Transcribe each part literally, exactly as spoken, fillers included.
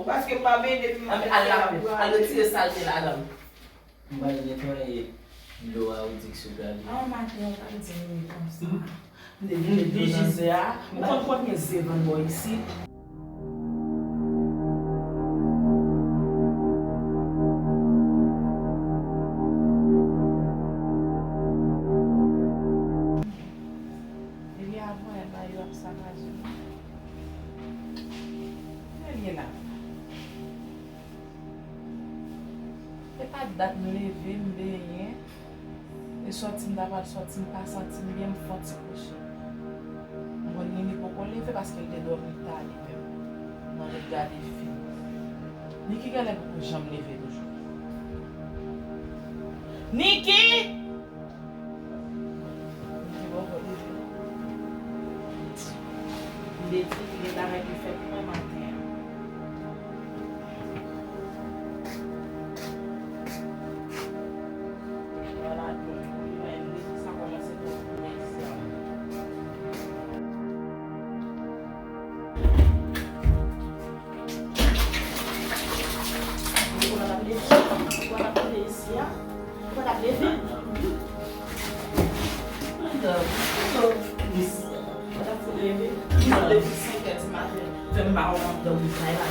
Paske m pa benyen depi m ap fè laprè. Al retire salte ladan. M pral netwaye dlo a ou di k sou gade. Ah, maten, ou pa di m konsa. M te vin jis ze a. Ou konn konbyen ze vann bò isit? Epi avan, e ba yo ap sakaje. Premye la. E pa dat m leve, m benyen. E sòti m ta pral sòti, m pa santi m byen, m fè yon ti kouche. M konn Nini poko leve paske l te dòmi ta li menm. Nan lè l gade fim. Niki genlè poko janm leve toujou. Niki! Niki poko leve. M te di li gen bagay pou fè pou mwen maten an. Ou pa t ap leve? Mwen dòmi. Ou pa t ap fout leve? Mwen dòmi. Depi senkè di maten, fè m pa konn ap dòmi kay la.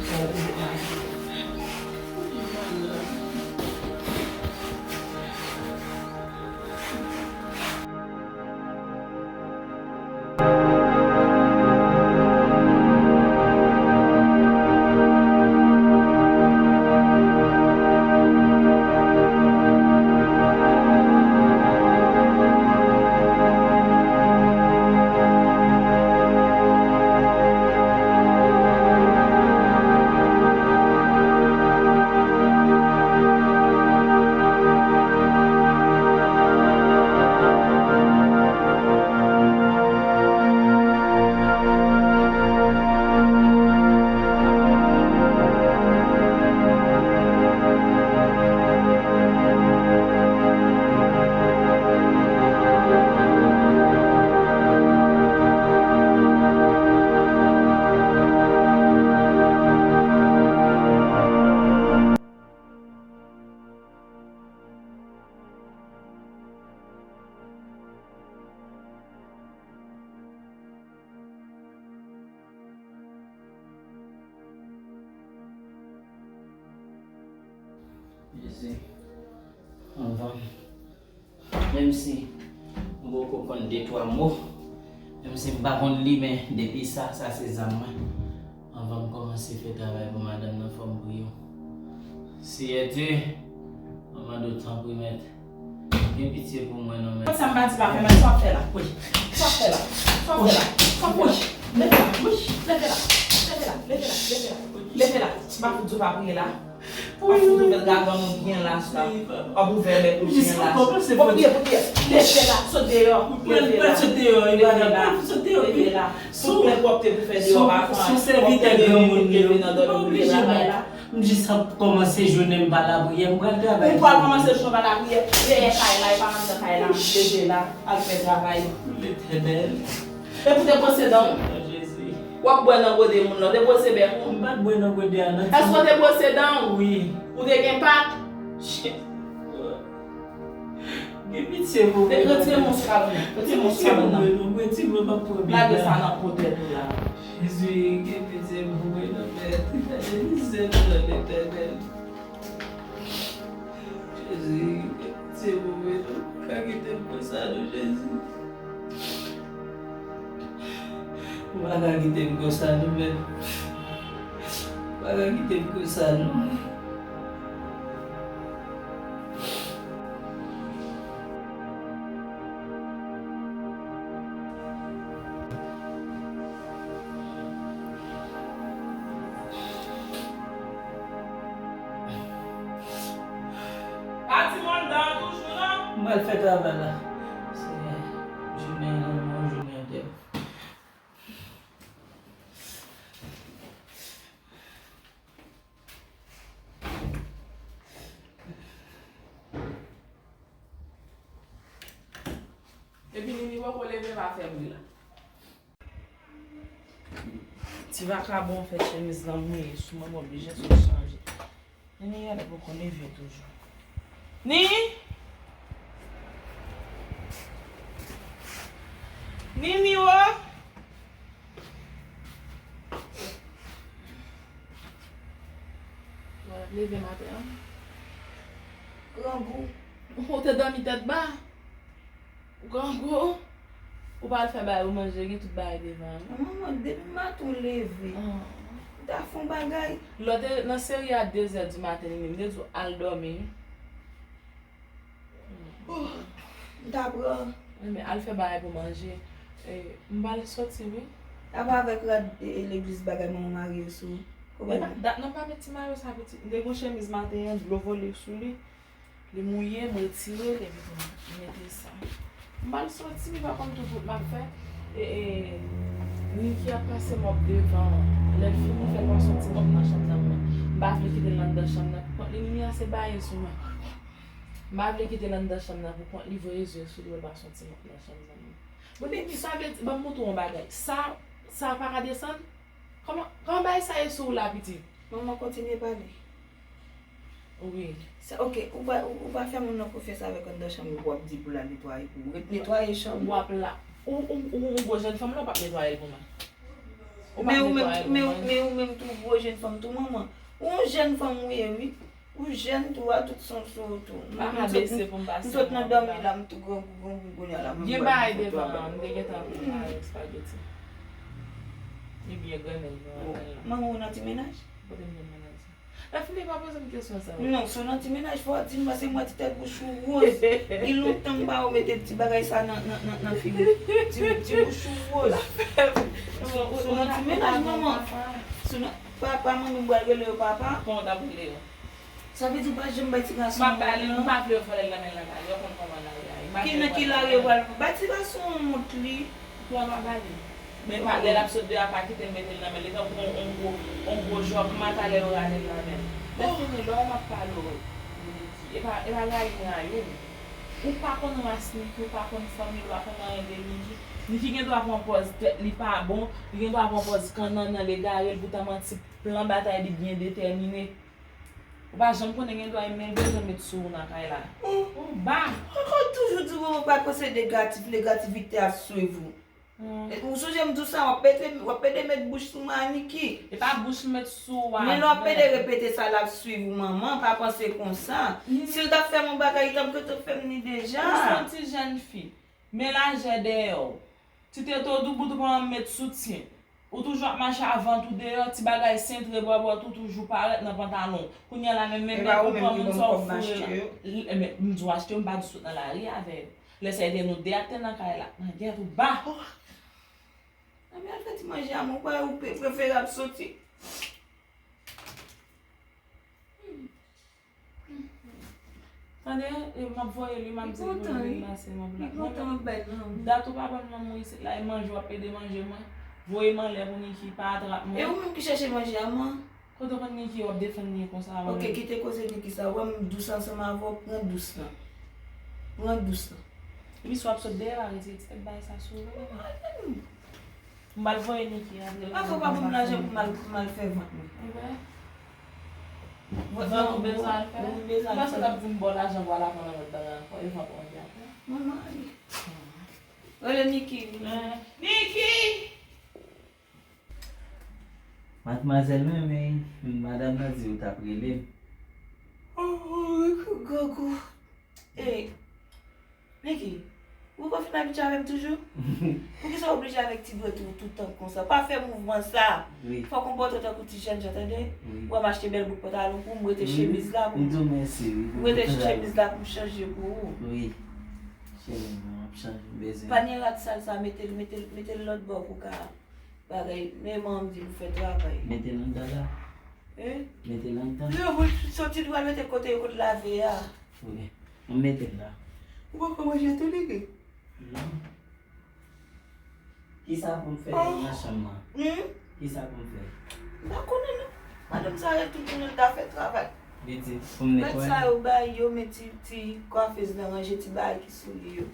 Sa w oblije mache. Jezi, anvan, menm si m poko konn de twa mo, menm si m pa konn li, men depi sa, sa se zam mwen. Anvan m kòmanse fè travay pou madanm nan, fò m priye w. Seyè Dye, mwen mande w tanpri, Mèt, gen pitye pou mwen non, Mèt. Sa m pa di pa fè, men sa w ap fè la? Wi. Sa w ap fè la? Sa w ap fè la? Sa w ap fè la? Leve la. Wi. Leve la. Leve la. Leve la. Leve la. Leve la. M pa fout di w pa priye la. M pa fout ouvè l gagann ou byen lach la. W ap ouvè bèk ou byen lach. Bon, priye, priye. Leve la. Sot deyò. Leve la. Leve la. Sot deyò. Leve la. Tout plent w ap te pou fè deyò pa fè anyen. W ap tande moun leve nan dòmi w leve la. M jis ap kòmanse jounen m pa lapriyè, m pral travay. Ou pral kòmanse jounen w pa lapriyè, dèyè kay la, e pa anndan kay la. Leve la, al fè travay. Letènèl. Epi w te bwose dan w? Jezi. W ap bwè nan gode moun nan, w te bwose bèk ou? M pa t bwè nan gode a, non. Èske w te bwose dan w? Wi. Ou te gen pak? Jezi. Gen pitye pou mwen. Retire men w sou kabon nan. Retire men w sou kabon nan. Gen pitye pou mwen, non, mwen ti mwen m ap pran bib la. Lage sa nan po tèt ou la. Jezi, gen pitye pou mwen, non, Mèt. Gade mizè m nan, Letènèl. Jezi, gen pitye pou mwen, non. Pa kite m konsa, non, Jezi. Ou pa ka kite m konsa, non, Mèt. Ou pa ka kite m konsa, non. Pa di m anndan an toujou, non. M pral fè travay la. Senyè, jounen an, yon jounen dèf. Epi Nini poko leve, pa fè bri la. Ti Ti vakabon fè chemiz lan mouye sou mwen, mwen oblije sot chanje. Nini genlè poko leve toujou. Ni! Nini o! Leve maten an. Grangou. Ou te dòmi tèt ba? Ou grangou? Ou pa al fè bagay ou manje, gen tout bagay devan an. Manman, depi maten w leve. Ah. Ou ta fè yon bagay. Lè w te nan seri a de zè di maten, Nini, m te di w al dòmi. Oh, m ta pran. Enben, al fè bagay pou manje. E, m pral soti, wi. Apa avèk rad e, e legliz bagay manman marye sou ou? Ou pa dat nan pa met ti mayo sa pitit. M te gon chemiz maten an, dlo vole sou li. Li mouye, m retire l, epi pou m mete sa. M pral soti, li pa konn tout wout m ap fè. E, e, Niki ap pase mòp devan. Lè l fini, fè l pase yon ti mòp nan chanm nan mwen. M pa vle kite l anndan chanm nan pou kont li. Nini a se baye sou mwen. M pa vle kite l anndan chanm nan pou kont li, voye zye sou li, wè l pase yon ti mòp nan chanm nan mwen. Bon, Nini, sa vle di, ban m montre w yon bagay. Sa, sa pa ka desann? Kòman, kòman bagay sa ye sou ou la, pitit? Manman, kontinye pale. Wi. Sa, ok, ou pa, ou, ou pa fè moun nan konfyans avèk anndan chanm ou pou w ap di pou l al netwaye pou ou. Ret netwaye chanm ou. W ap la. Ou, ou, ou, ou gwo jèn fanm la, ou p ap netwaye l pou mwen. Ou p ap netwaye l pou mwen. Men ou menm, men ou menm tou gwo jèn fanm tou, manman. Ou yon jèn fanm ou ye, wi. Ou jèn tou, a tout sans ou tou. M, m sot, m sot nan dòmi la, m tou grangou, grangou kounye a la, m pral fout travay. Gen bagay devan an, m te gentan pare espageti. Li byen grennen, m pral la. Manman ou nan ti mennaj? Kote m jwenn mennaj sa? Lè fini pa poze m kesyon sa yo. Non, si w nan ti mennaj, fò w di m, paske m wè ti tèt bouch ou woz. Gen lontan m pa wè w mete ti bagay sa nan, nan, nan, nan figi w. Ti, ti bouch ou woz. Si w, si w nan ti mennaj, manman. Si w nan, papa, manmi, m pral rele yo papa. Kòman w t ap rele yo? Sa vle di w pa janm bay ti gason nan men l? M ap ba li, m pa vle yo vòlè l nan men l nan lari, yo konn kòman lari a ye. Ki nan ki lari yo pral bay ti gason an wont li? Pran pa ba li. Men pa, lè l ap sot deyò a, pa kite l mete l nan men l. Li tankou yon, yon gwo, yon gwo jòkma, talè yo rale l nan men l. Lè fini, lè w m ap pale w, e pa, e pa rayi m rayi w. Ou pa konn ras Niki, ou pa konn fanmi l, ou pa konn anyen de Niki. Niki gen dwa pran pòz tèt li pa bon, li gen dwa pran pòz kannannan l egare l, poutan manti plan batay li byen detèmine. Ou pa janm konnen gen dwa men bezwen met sou ou nan kay la. Ou ba. Ou konn toujou di manman pa konse negatif, negativite ap swiv ou. Ou sonje m di w sa, w ap pede, w ap pede met bouch sou mwen a Niki. E pa bouch m met sou ou a. Men lè w ap pede repete sa, l ap swiv ou, manman, pa panse konsa. Si l t ap fè m yon bagay, li t ap gentan fè m li deja. Ou se yon ti jèn fi. Men lajè dèyè w. Ti tete w doubout, ou pa janm met soutyen. Ou toujou ap mache a vant ou deyò, ti bagay sentre bòbòt ou toujou parèt nan pantalon w. Kounye a la menm, menm, menm, ou pran moun sa w foure la. L-, men, m di w achte yo, m pa di w sot nan lari avè yo. Lè sa e te nou de ap te nan kay la, nan gèt ou ba. Anben al fè ti manje a, mwen kwè ou pe-, prefere ap soti. Tande, e, m ap voye li, m ap di li pou li vin pase mòb la. Li kontan, li kontan ap bay lanmou. Dat ou pa ban m lanmou isit la, e manje w ap pede manje mwen. Voye m anlè pou Niki pa atrap mwen. E ou menm ki chèche manje a, man? Kote w konn Niki, w ap defann li konsa avè m? Ok, kite koze Niki sa, ou wè m dous ansanm avè w, pran dous lan. Pran dous lan. Epi si w ap sot deyò a, retire ti tèt bagay sa sou ou. M pral voye Niki antre la. Pafwa w pa ban m lajan pou m al, pou m al fè vant mwen. Vant ou bezwen al fè? Ou bezwen al fè. Ou panse l ap di m ba w lajan pou w al aprann yon lòt bagay ankò, e vant ou antre a. Manman, ale. Rele Niki. Niki! Madmwazèl, men, men, madanm nan di ou t ap rele m. Oh, oh, grangou. Ey, Niki, ou poko fin abitye avè m toujou? Poukisa w oblije avèk ti dwèt ou tout tan konsa? Pa fè mouvman sa. Wi. Fò w konpòte w tankou ti jènjan, tande? Wi. Ou wè m achte bèl bout pantalon pou ou, m rete chemiz la pou ou. M di w mèsi, wi. M rete chemiz la pou m chanje pou ou. Wi. Cheri, m ap chanje, m bezwen. Panye rad sal sa, mete l, mete l, mete l lòt bò pou w ka bagay, men manman m di m fè travay. Mete l anndan la. Hein? Mete l anndan. Non, mwen soti, li pral mete kote yo konn lave a. Wi. Mwen mete l la. Ou poko manje tou, Niki? Non. Kisa pou m fè nan chanm nan? Hmm? Kisa pou m fè? M pa konnen non. Madanm sa rete tout jounen l ta fè travay. Li di pou m netwaye. Mèt sa yo bay yo, men ti, ti kwafez nan ranje ti bagay ki sou li yo.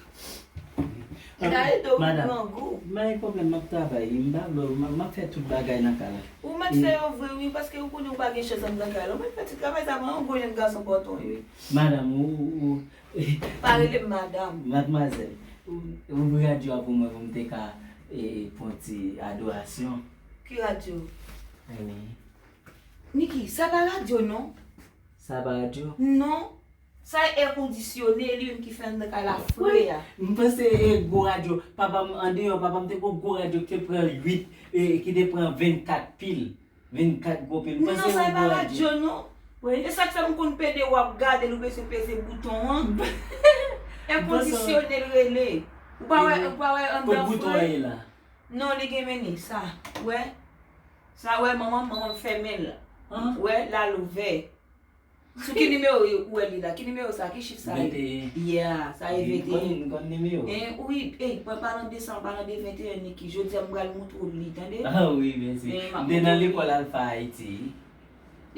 Gade w grangou. M pa gen pwoblèm, m ap travay. M pa vle, m, m ap fè tout bagay nan kay la. Ou mèt fè yo vre, wi, paske ou konnen ou pa gen chans anndan kay la. Ou mèt fè ti travay sa, mwen, yon gwo jèn gason pòtò, wi. Madanm, ou, ou, ou. Pa rele m madanm. Madmwazèl, ou, ou ouvri radyo a pou mwen, pou m te ka, e, e, pran ti adorasyon. Ki radyo? Wi. Niki, sa pa radyo, non. Sa pa radyo? Non. Sa e èkondisyone, li menm ki fè anndan kay la fre a. M panse e gwo radyo. Papa m, andeyò, papa m te gon gwo radyo ki te pran uit, e, ki te pran vennkat pil. Vennkat gwo pil. M panse e gwo radyo. Non, sa e pa radyo, non. Wi. E sa k fè m konn pede w ap gade l, ou bezwen peze bouton an. Èkondisyone l rele. Ou pa wè, ou pa wè anndan fre? Kot bouton an ye la? Non, li gen menm sa. Ou wè? Sa wè manman, manman fèmen l. Ou wè, l al ouvè. Sou ki nimewo ou wè li la? Ki nimewo sa? Ki chif sa ye? Venteyen. Yeah, sa ye venteyen. M konn, m konn nimewo. En, wi, ey, pa, pa nan de san, pa nan de venteyen, Niki. Jodi a, m pral moutre w li, tande? Ah wi, mèsi. M te nan lekòl Alpha Haiti.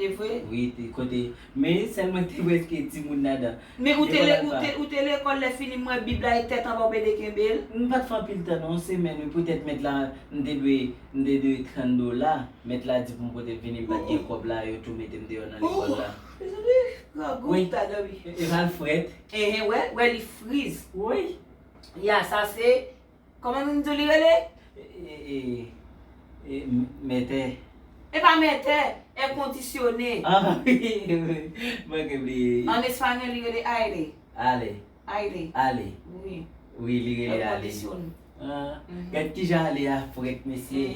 E vre? Wi, te kote. Men sèlman te prèske timoun ladan. Men ou te, ou te, ou te lekòl lè fini, m wè Bib la e tèt anba, w pede kenbe l? M pa t fè anpil tan, non, yon semèn, wi, poutèt mèt la, m te dwe, m te dwe trant dola. Mèt la di pou m pote vini, m pa t gen kòb la, yo tou mete m deyò nan lekòl la. Mezanmi, grangou ta dòmi. E, e pa l frèt? Enhen, wè, wè li friz. Wi. Ya, sa se, kòman nou di li rele? E, e, e, e, m-, mètè. E pa mètè, èkondisyone. Ah, wi, wi. Mwen ke bliye. An espanyòl, li rele aire. Ale. Aire. Ale. Wi. Wi, li rele ale. Èkondisyone. Ah, gad kijan ale a frèt, mesye.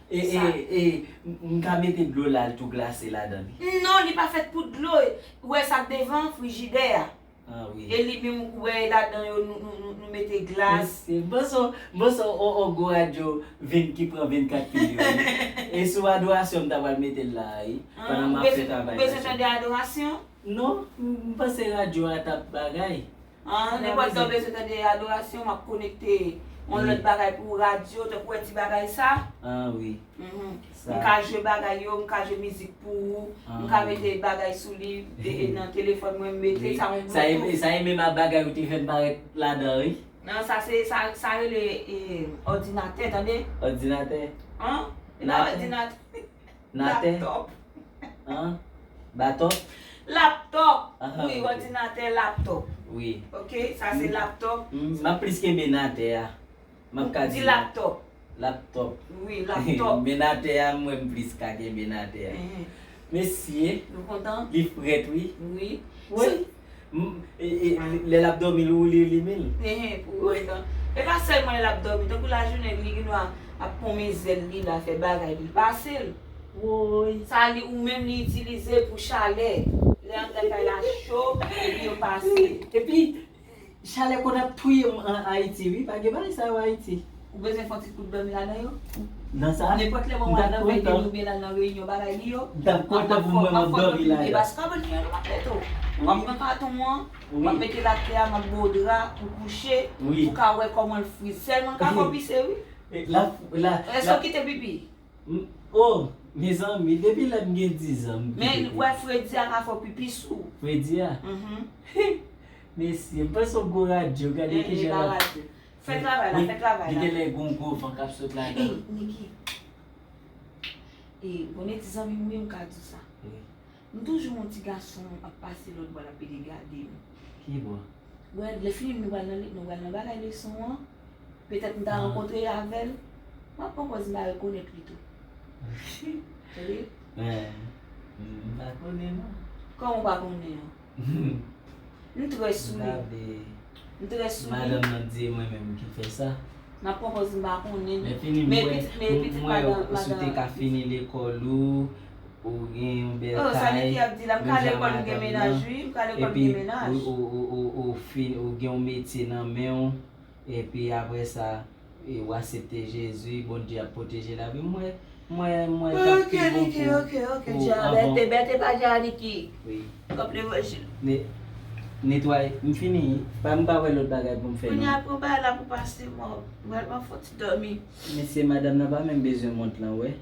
E, e, e, m, m ka mete dlo la, l tou glase ladan li. Non, li pa fèt pou dlo. Ou wè sa k devan, frijidè a. Ah, wi. E li menm, ou wè ladan yo, nou, nou, nou, nou mete glas. Mesye, m panse, m panse on, on gwo radyo vin ki pran vennkat pil yo, wi. E sou adorasyon m ta pral mete l la, wi. Pandan m ap fè travay la. Ou bezwen tande adorasyon? Non, m, m panse radyo a t ap bagay. Ah, nenpòt lè w bezwen tande adorasyon, m ap konekte yon lòt bagay pou radyo, tankou wè ti bagay sa. Ah, wi. Mhm. M ka jwe bagay yo, m ka jwe mizik pou ou, m ka mete bagay sou li, e, e, nan telefòn mwen, m mete sa yon Bluetooth. Sa e, sa e menm bagay ou te fè m parèt ladan, wi. Non, sa se, sa, sa rele, e, òdinatè, tande? Òdinatè. An? E pa òdinatè. Natè. Laptop. An? Batòp? Laptop. Wi, òdinatè, laptop. Wi. Ok, sa se laptop. M, m ap plis kenbe natè a. M ap ka di laptop. Laptop. Wi, laptop. Men natè a, mwen m plis ka kenbe natè a. Mesye. Nou kontan? Li frèt, wi. Wi. Wi. M, e, e, lè l ap dòmi, l woule, li men l. Enhen, pou ou menm. E pa sèlman lè l ap dòmi, tankou lajounen, li gendwa ap konmen zèl li la, fè bagay li, l pase l. Woy. Sa li, ou menm li itilize pou chalè. Lè anndan kay la cho, epi yo pase. Epi, chalè konn ap touye m an Ayiti, wi. Pa gen bagay sa yo Ayiti. Ou bezwen fè yon ti kout dòmi ladan yo? Nan sa? Nenpòt lè mwen wè nan vèy de oubyen la nan reyinyon bagay li yo. M t ap kontan pou mwen m ap dòmi la. E bas kabòn li an, m ap mete w. M ap pran katon an, m ap mete l atè a, m ap ba w dra pou kouche, pou ka wè kòman l friz. Sèlman l ka fè w pise, wi. E, la, la, èske w kite pipi? M, oh, mezanmi, depi lè m gen diz an, m kite pipi. Men, wè, fredi a ka fè w pipi sou. Fredi a? Mhm. Mesye, m panse w gwo radyo, gade kijan l ap. Fè travay la, fè travay la. Gen lè gon gwo van k ap sot ladan. Ey, Niki. E, konnen ti zanmi m wi, m ka di w sa. Wi. M toujou wè yon ti gason ap pase lòt bò, l ap pede gade m. Ki bò? Wè, lè fini nou pral nan, nou pral nan bagay leson an. Petèt m ta rankontre avè l. M ap pran pòz m pa rekonèt li tou. Tande? Men, m pa konnen non. Kòman w pa konnen an? M trè sou li. M trè sou li. Madanm nan di e mwen menm ki fè sa. M ap pran pòz m pa konnen. Men fini, m wè, m wè ou sou te ka fini lekòl ou, ou gen yon bèl kay, menm jan a madanm nan. Epi, ou, ou, ou, ou, ou fin, ou gen yon metye nan men w. Epi apre sa, e, ou aksepte Jezi, Bondye ap pwoteje lavi w. Mwen, mwen, mwen t ap pi bon pou, pou anvan. Bète, bète pa dja Niki. Wi. Kòb levanjil. Ne-, netwaye, m fini. Pa, m pa wè lòt bagay pou m fè non. Kounye a pran bagay la pou pase mò. Mwen, mwen fè yon ti dòmi. Mesye, madanm nan pa menm bezwen mont lan, wè.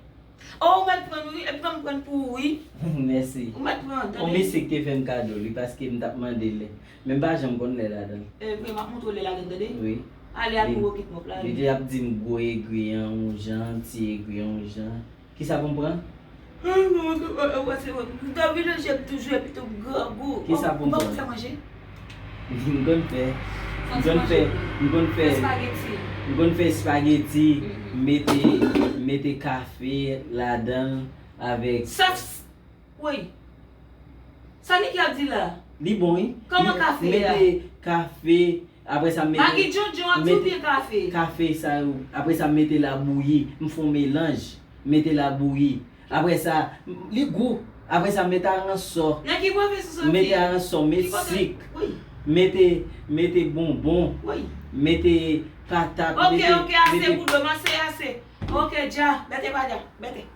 Oh, ou mèt pran wi, epi m pran pou ou wi. Mèsi. Ou mèt pran, tande. On mesye ki te fè m kado li, paske m t ap mande l lè. Men m pa janm konn lè ladan l. E vre, m ap montre w lè ladan l, tande. Wi. Ale a pou Rocket Mop la. Li te ap di m gwo egri an yon jan, ti egri an yon jan. Kisa pou m pran? Mwen se mwen ki mwen mwen se mwen. M ta vin nan jèb toujou epi tou m grangou. Kisa pou m pran? Ou pa konn fè manje? M konn fè. M konn fè. M konn fè. M konn fè espageti. M mete, mete kafe ladan l avèk. Sa. Woy. Sa Niki ap di la? Li bon, wi. Kòman kafe a? Mete kafe, apre sa m mete. Magi djondjon ap di oubyen kafe? Kafe sa yo. Apre sa m mete l ap bouyi. M fè yon melanj. M mete l ap bouyi. Apre sa, li gou. Apre sa m mete aransò. Nan ki pwovens ou soti? Mete aransò, mete sik. Mete, mete bonbon. Mete patat. Ok, ok, ase Boudòm, ase, ase. Ok, dja. Bète pa dja. Bète.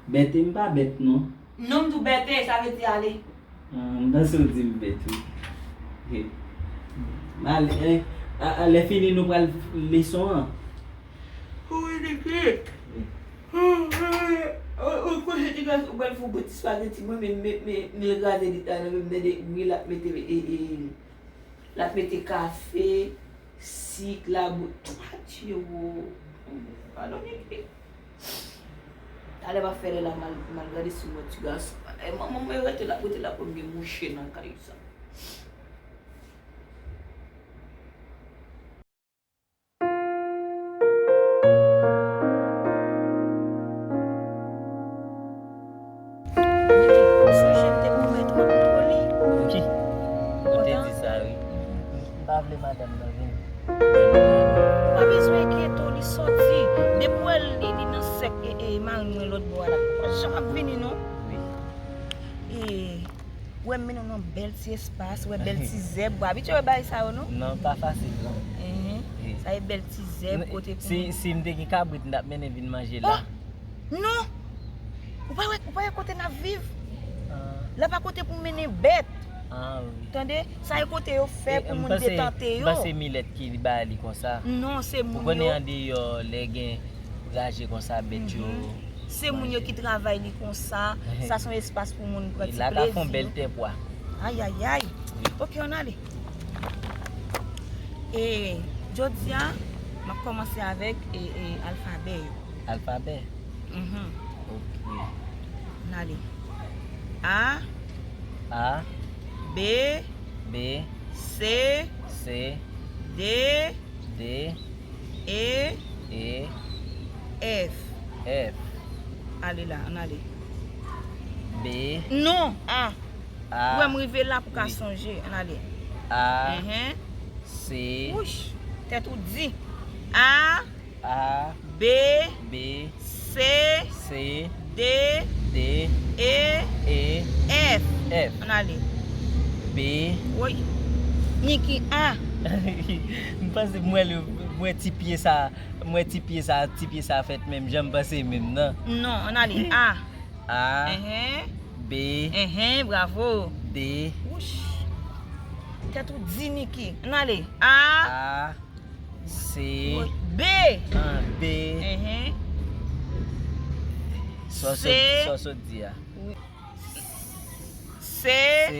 Bète, m pa bèt non. Non, m di w bète, sa vle di ale. Ah, m panse w di m bèt wi. Mal, eh, a, a, lè fini nou pral leson an. Wi, Niki. Ou koche ti gras ou pral fè yon bon ti spageti mwen, men, men, men, men kraze li ta nan men m tande wi l ap mete e, e, l ap mete kafe, sik, labou. Adye wo. Padon Niki. Talè m ap fè lè la mal, mal gade sou mwen ti gason. E manman mwen rete la, rete la pou m gen mouche nan kay sa. Ou sonje m te pwomèt ou m ap montre w li? Wi. Ou te di sa wi. M pa vle madanm nan vini. Ou pa bezwen enkyete w, li sòti. Depi w wè l, li, li nan sèk e, e mari mwen lòt bò a la. Li pa janm ap vini non. Wi. E, wè m mennen w nan bèl ti espas, wè bèl ti zèb. Ou abitye wè bagay sa yo non? Non, pa fasil non. Enhen. Sa e bèl ti zèb kote pou si, si m te gen kabrit, m t ap mennen vin manje la. Oh! Non! Ou pa wè, ou pa wè kote n ap viv? Ah. La pa kote pou mennen bèt. Ah wi. Tande? Sa e kote yo fè pou moun detante yo. M panse milèt ki ba li konsa. Non, se moun yo. Ou konnen andeyò, lè gen raje konsa, bèt yo. Se moun yo ki travay li konsa. Sa se yon espas pou moun pran ti plezi. E la ka fè yon bèl tè pwa. Ayayay. Wi. Ok, ann ale. E jodi a, m ap kòmanse avèk e, e alfabè yo. Alfabè? Mhm. Ok. N ale. A. A. B. B. C. C. D. D. E. E. F. F. Ale la, ann ale. B. Non, A. A. Ou wè m rive la pou ka sonje. Ann ale. A. Enhen. C. Wouch, tèt ou di. A. A. B. B. C. C. D. D. E. E. F. F. Ann ale. B. Woy. Niki A. M panse m wè l, m wè ti pye sa, m wè ti pye sa, ti pye sa fèt menm jan, m panse menm nan. Non, ann ale. A. A. Enhen. B. Enhen, bravo. D. Wouch. Tèt ou di Niki. Ann ale. A. A. C. B. Ah, B. Enhen. Sa w sot, sa w sot di a. Wi. C. C.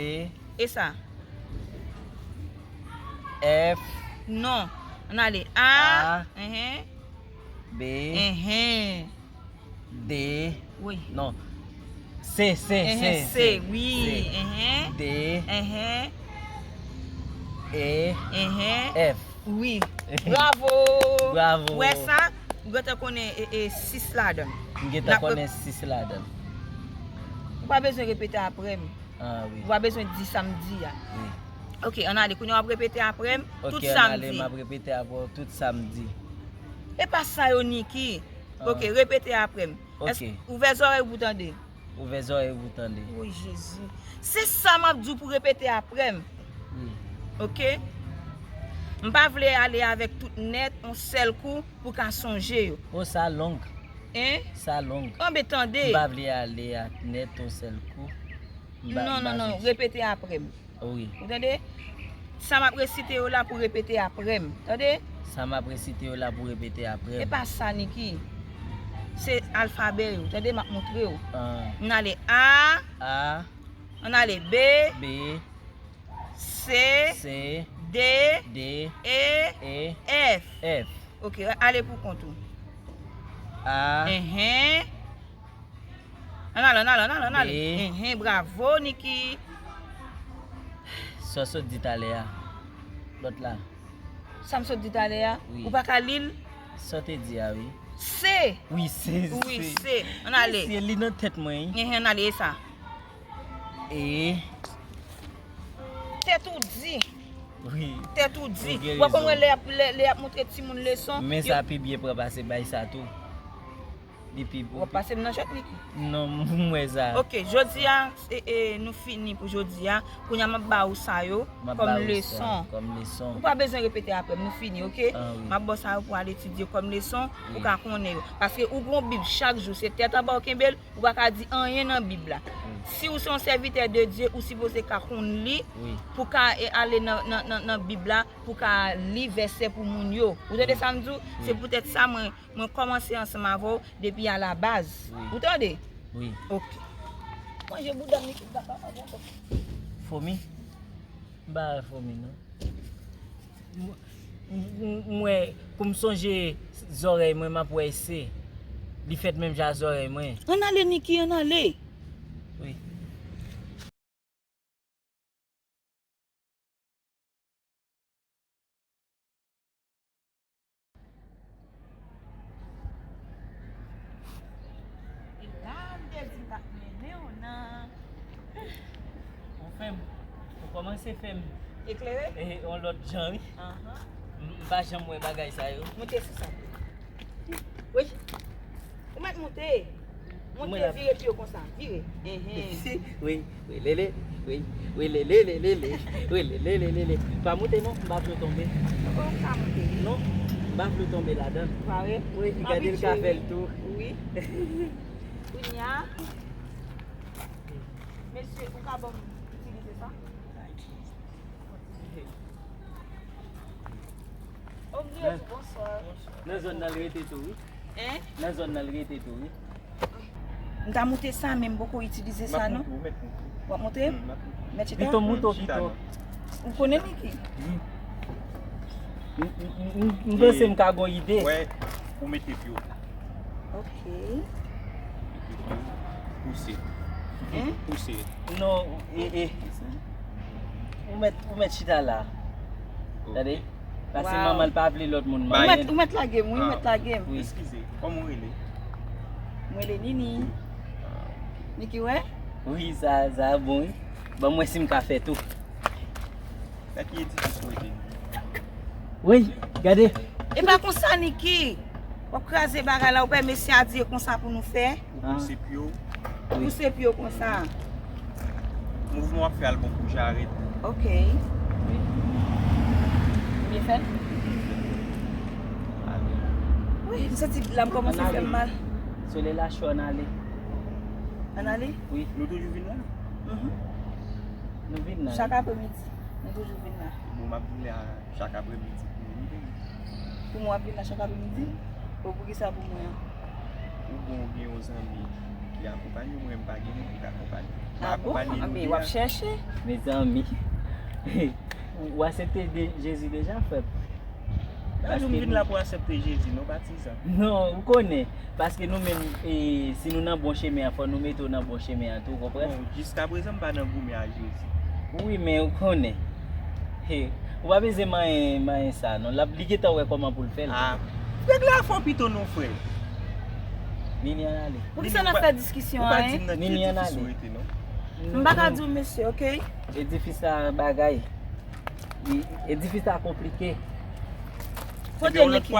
E sa? F. Non. Ann ale. A. A. Enhen. B. Enhen. D. Wi. Non. C, C, C, C, wi. D. Enhen. E. Enhen. F. Wi. Bravo. Bravo. Ou wè sa? Ou gentan konnen e, e, sis ladan l. M gentan konnen sis ladan l. Ou pa bezwen repete apre m. Ah, wi. Ou pa bezwen di sa m di a. Wi. Ok, ann ale. Kounye a w ap repete apre m tout sa m di. Ok, ann ale, m ap repete apre w tout sa m di. E pa sa yo, Niki. Ah. Ok, repete apre m. Ok. Èske ouvè zòrèy ou pou tande? Ouvè zòrèy ou pou tande. Woy, Jezi. Se sa m ap di w pou repete apre m. Wi. Ok? M pa vle ale avèk tout nèt, yon sèl kou, pou ka sonje yo. O, sa long. Hein? Sa long. Anben, tande. M pa vle ale ak nèt yon sèl kou. M pa, non, m pa non, non, sonje. Repete apre m. Wi. Ou tande? Sa m ap resite yo la pou repete apre m. Tande? Sa m ap resite yo la pou repete apre m. E pa sa, Niki. Se alfabè yo. Tande, m ap montre w. Ah. Ann ale A. A. Ann ale B. B. C. C. D, D, E, E, F. F. Ok, ale pou kont ou. A. Enhen. Ann ale, ann ale, ann ale, ann ale. B. Enhen, bravo, Niki. Sa w sot di talè a. Lòt la. Sa m sot di talè a? Wi. Ou pa ka li l? Sa w te di a, wi. C. Wi, C, wi, C. C. Ann ale. Se li nan tèt mwen, wi. Enhen, ann ale, e sa. E. Tèt ou di. Wi. Tèt ou di. Ou gen rezon. W ap konprann lè y ap, lè, lè y ap montre timoun leson. Men sa pi byen pran pase bay sa tou. Li pi bon. W ap pase m nan jwèt, Niki? Non, m wè sa. Ok, jodi a, e, e, nou fini pou jodi a. Kounye a, m ap ba ou sa yo kòm leson. M ap ba ou sa kòm leson. Ou pa bezwen repete apre m, nou fini, ok? Ah, wi. M ap ba w sa yo pou w al etidye kòm leson, wi, ou ka konnen yo. Paske ou gen yon Bib chak jou, se tèt anba w kenbe l, ou pa ka di anyen nan Bib la. Wi. Si ou se yon sèvitè de Dye, ou sipoze ka konn li, wi, pou ka, e, ale nan, nan, nan, nan Bib la, pou ka li vèsè pou moun yo. Ou tande sa m di w? Wi. Se poutèt sa mwen, mwen kòmanse ansanm avè w depi alabaz. Wi. Ou tande? Wi. Ok. Manje bouda m, Niki, m pa kapab ankò. Fomi? M pa wè fomi, non. M, m, m, m wè, pou m sonje zòrèy mwen, m ap wè se. Li fèt menm jan ak zòrèy mwen. Ann ale, Niki, ann ale. Wi. E la, m te di m t ap mennen w nan. Ou fè m, ou kòmanse fè m eklere? E, yon lòt jan, wi. Ahan. M, m pa janm wè bagay sa yo. Moute sou sa. Wi. Ou mèt moute. Moute, vire pye w konsa. Vire. Enhen. Wi, wi, lele, wi, wi, lele, lele, wi, lele, lele, lele. Pa moute non, m pa vle w tonbe. Ou pa moute. Non, m pa vle w tonbe ladan l. Pa vre? Wi, gade l ka fè l tou. Wi. Kounye a, mesye, ou ka ban m itilize sa? Obliye di bonswa. Nan zòn nan l rete tou, wi. Hein? Nan zòn nan l rete tou, wi. M ta moute sa, men m poko itilize sa, non. M ap moute w, mèt moute. W ap moute? Hmm, m ap moute. Mèt chita? Pito moute w pito. Ou konnen Niki? Wi. M, m, m, m, m panse m ka gon ide. Wè, ou mete pye w. Ok. Pouse. Hein? Pouse. Non, e, e. Ou mèt, ou mèt chita la. Ok. Tande? Paske manman l pa vle lòt moun manyen l. Ou mèt, ou mèt lage m, wi, ou mèt lage m. Wi. Eskize, kòman w rele? Mwen rele Nini. Ah, ok. Niki, wè? Wi, sa, sa bon, wi. Ban m wè si m ka fè tou. Sa ki edifis ou rete? Wi, gade. E pa konsa, Niki. W ap kraze bagay la, ou pè mesye a di e konsa pou nou fè. Ou pouse pye w. Wi. Pouse pye w konsa. Mouvman w ap fè a l bon pou jarèt. Ok. Wi. Byen fèt. Ale. Wi, m santi la m kòmanse fè m mal. Solèy la cho, ann ale. Ann ale? Wi. Nou toujou vin la? Mhm. Nou vin la. Chak apremidi, nou toujou vin la. Bon, m ap vin la chak apremidi pou nou vin. Pou mwen w ap vin la chak apremidi? Bon, poukisa pou mwen an? Ou bon, ou gen yon zanmi ki akonpaye w, mwen m pa gen moun pou k akonpaye. M akonpaye nou de a. Ah bon? Anben, w ap chèche. Mezanmi. Ou aksepte de, Jezi deja, frè m? Pa di w m vin la pou aksepte Jezi, non, patizan. Non, ou konnen. Paske nou menm, e, si nou nan bon chemen an, fò nou mete w nan bon chemen an tou, ou konprann? Bon, jiskaprezan, m pa nan goumen ak Jezi. Wi, men ou konnen. He, ou pa bezwen manyen, manyen sa, non. L ap, li gentan wè kòman pou l fè l. Ah, nèg la fò pito non, frè. Nini, ann ale. Poukisa n ap fè diskisyon an, hein? Nini, ann ale. Ou pa di m nan ki edifis ou rete, non. M pa ka di w, mesye, ok? Edifis la bagay. Wi, edifis la konplike. Kote Niki?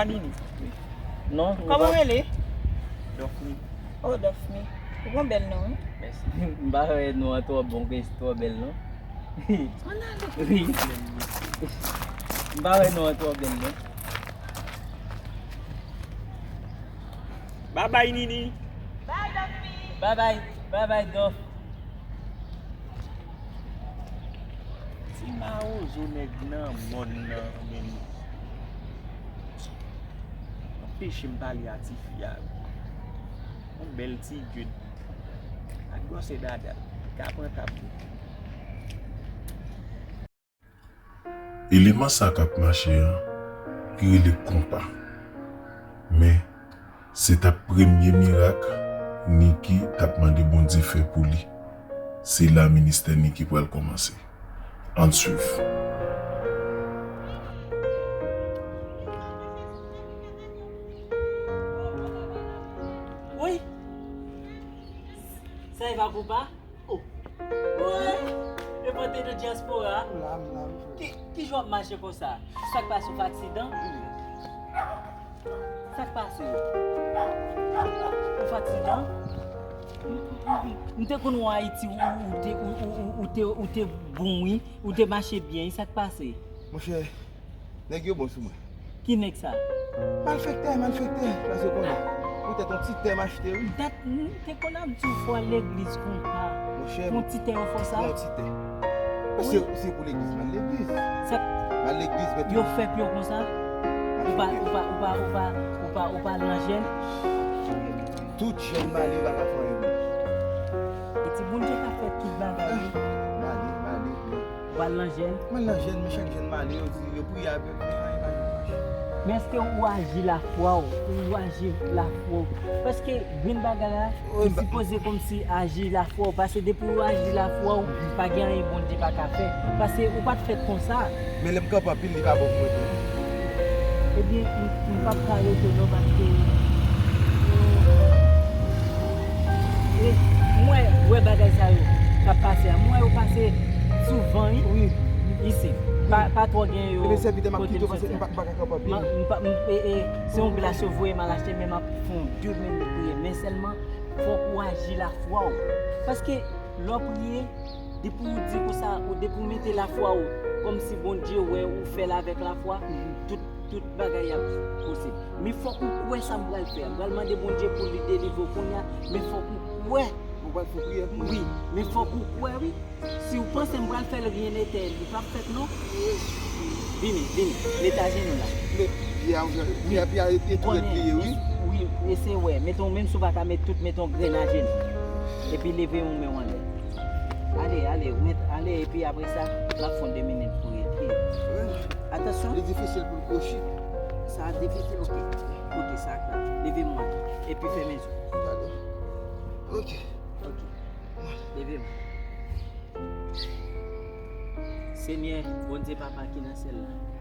Non. Kòman w rele? Dòfmi. Oh, Dòfmi. Ou gon bèl non, wi. Mèsi. M pa wè non an twò bon, twò bèl non. Ann ale. Wi. M pa wè non an twò bèl non. Babay, Nini. Bye, Dòfmi. Babay, babay, Dòf. Ti mawozo nèg nan mòn nan, men anpeche m pale a tifi a. Yon bèl ti gud ak gwosè dada l ka pran tab li. Eleman sa k ap mache an, li rele konpa. Men, se t ap premye mirak Niki t ap mande Bondye fè pou li. Se la ministè Niki pral kòmanse. Ann swiv. Woy! Sa e pa konpa? Oh. Woy! Reporter de diaspora. M la, m la, m frè. Ki, ki jan w ap mache konsa? Sa k pase, w fè aksidan? Sa k pase? Ou fè aksidan? M, m, m, m te konn wè w Ayiti, ou, ou te, ou, ou, ou, ou te, ou te bon, wi. Ou te mache byen, wi. Sa k pase? Monchè, nèg yo bon sou mwen. Ki nèg sa? Malfektè, malfektè. Paske w konnen, poutèt yon ti tè m achte, wi. Dat, m te konn ap di w fò al legliz konpa. Monchè, pou yon ti tè yo fè w sa? Pou yon ti tè. Wi. Se, se pou legliz, m al legliz. Sa m al legliz, men yo fè pye w konsa? Ou pa, ou pa, ou pa, ou pa, ou pa, ou pa al nan jèn? Tout jèn m ale, yo pa ka fè anyen pou mwen. E ti Bondye ka fè tout bagay, wi. M ale, m ale, m ale. Ou al nan jèn? Mwen nan jèn, men chak jèn m ale, yo di, yo priye avè m, men anyen pa janm mache. Men èske ou aji lafwa w? Ou aji lafwa w? Paske grenn bagay la, ou sipoze kòmsi aji lafwa w. Paske depi ou aji lafwa w, pa gen anyen Bondye pa ka fè. Paske ou pa t fèt konsa. Men lè m kanpe anpil, li pa bon pou mwen tou. Ebyen, m, m p ap ka rete non, paske, e, m wè, wè bagay sa yo k ap pase a. M wè yo pase souvan, wi. Wi. Isit. Pa, pa twò gen yo kote m soti a. M pa, m pa ka kanpe anpil. M, m pa, m, e, e, se yon glas yo voye m al achte, men m ap fè yon de minit priye. Men sèlman, fòk ou aji lafwa w. Paske, lè w priye, depi w di konsa, ou depi w mete lafwa w, kòmsi Bondye wè ou fè l avèk lafwa, tout, tout bagay ap posib. Men fòk ou kwè sa m pral fè a. M pral mande Bondye pou li delivre w kounye a, men fòk ou kwè. Ou pral fè priyè pou mwen? Wi, men fòk ou kwè, wi. Si w panse m pral fè l, rien n'était, li p ap fèt, non. Vini, vini, mete ajenou la. Men, pye a, pye a, pye a, pye tou rèd li ye, wi. Wi, eseye wè. Mete yon, menm si w pa ka met tout, mete yon grenn ajenou. Epi leve yon men w anlè. Ale, ale, ou met, ale, epi apre sa, m ap fè yon de minit pou rete. Wi. Atansyon. Li difisil pou l kwochi. Sa difisil, oke. Oke, sa ka. Leve men w anlè. Epi fèmen je w. Gade. Oke. Oke. Leve men w. Senyè, Bondye Papa ki nan syèl la.